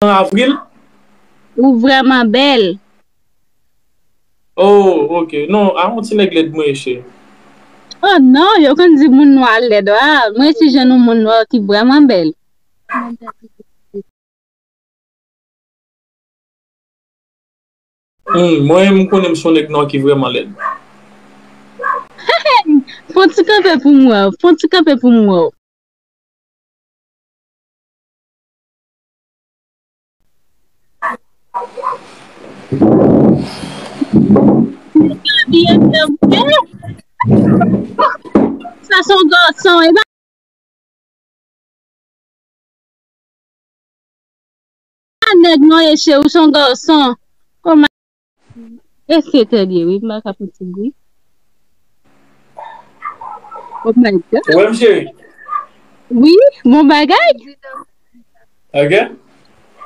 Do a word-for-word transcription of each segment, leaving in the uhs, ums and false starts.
An avril? Ou vrèman bèl. Oh, ok. Non, a yon ti nèg lèd mwen ye, cheri. Oh non, yo konn di moun nwa lèd. Ah, mwen se jan yon moun nwa ki vrèman bèl. Hmm, mwen, m konnen m se yon nèg nwa ki vrèman lèd. Fon ti kanpe pou m wè w. Fon ti kanpe pou m wè w. Sa se yon gason, e pa nèg non, e cheri, ou se yon gason. Kòman? E se tèt li, wi, m pa ka fouti bri. Oh my God. Ou wè m, cheri? Wi, bon bagay. Ok.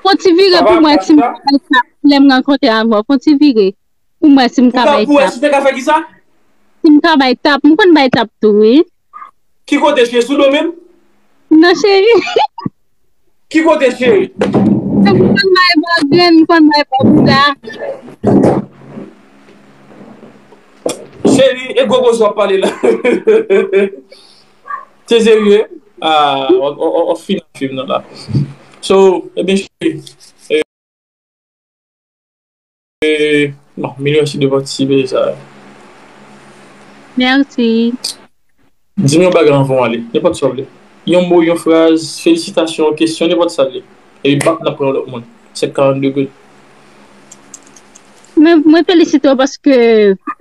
Fon ti vire pou mwen, si m ka bay tap, lè m rankontre avè w. Fon ti vire pou mwen, si m ka bay tap. Pou wè si te ka fè ki sa? Si m ka bay tap, m konn bay tap tou, wi. Ki kote, cheri, sou do menm? Non, cheri. Ki kote, cheri? M konn bay bò grenn, m konn bay bò bouda. Cheri, e gwo koze w ap pale la. Se serye? Ah, w, w, w, w fin ak fim nan la. So, ebyen, cheri, e, e, bon, mil mèsi de patisipe, sa. Mèsi. Di m yon bagay anvan w ale, nenpòt sa w vle. Yon mo, yon fraz, felisitasyon, kesyon, nenpòt sa w vle. Epi bap, n ap pran yon lòt moun. Sèt karant degre. Mwen, mwen felisite w paske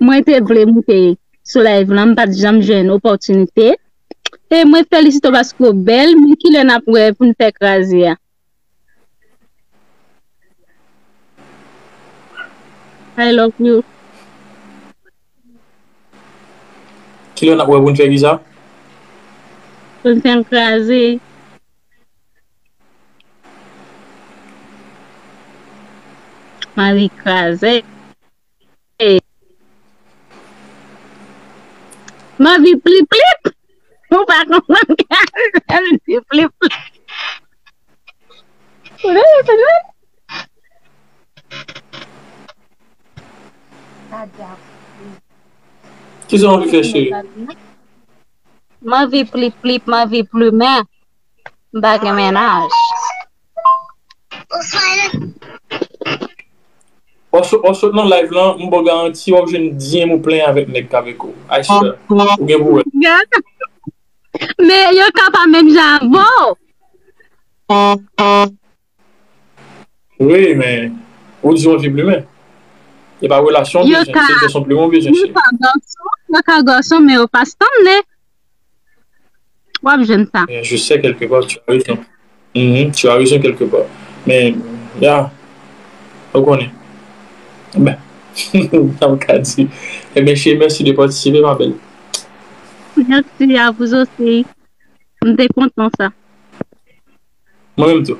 mwen te vle moute sou live lan, m pa t janm jwenn opòtinite. E mwen felisite w paske w bèl, men kilè n ap wè pou n fè kraze a? I love you. Kilè n ap wè pou n fè kisa? Pou n fè m kraze. M anvi kraze. M anvi plip plip. Ou pa konprann kraze, m anvi plip plip. Ou vle rekonèt? Kisa w anvi fè, cheri? M anvi plip plip, m anvi plimen. M pa gen mennaj. W ap so-, w ap sot nan live lan, m ba w garanti, w ap jwenn D M ou plen avèk nèg k avèk ou. I swear. Ou gen pou wè. Men yo ka pa menm jan avè w. Wi, men ou di w anvi plimen. E pa relasyon w bezwen, se kesyon plimen w bezwen, cheri. Yo ka gason, yo ka gason, men yo pa sanble. W ap jwenn sa. Eh, je sais quelque part, tu as raison. Mhm, tu as raison quelque part. Men, ya, ou konnen. Ben, sa m ka di. Ebyen, cheri, mèsi de patisipe, ma belle. Merci à vous aussi. M te kontan sa. Mwen menm tou.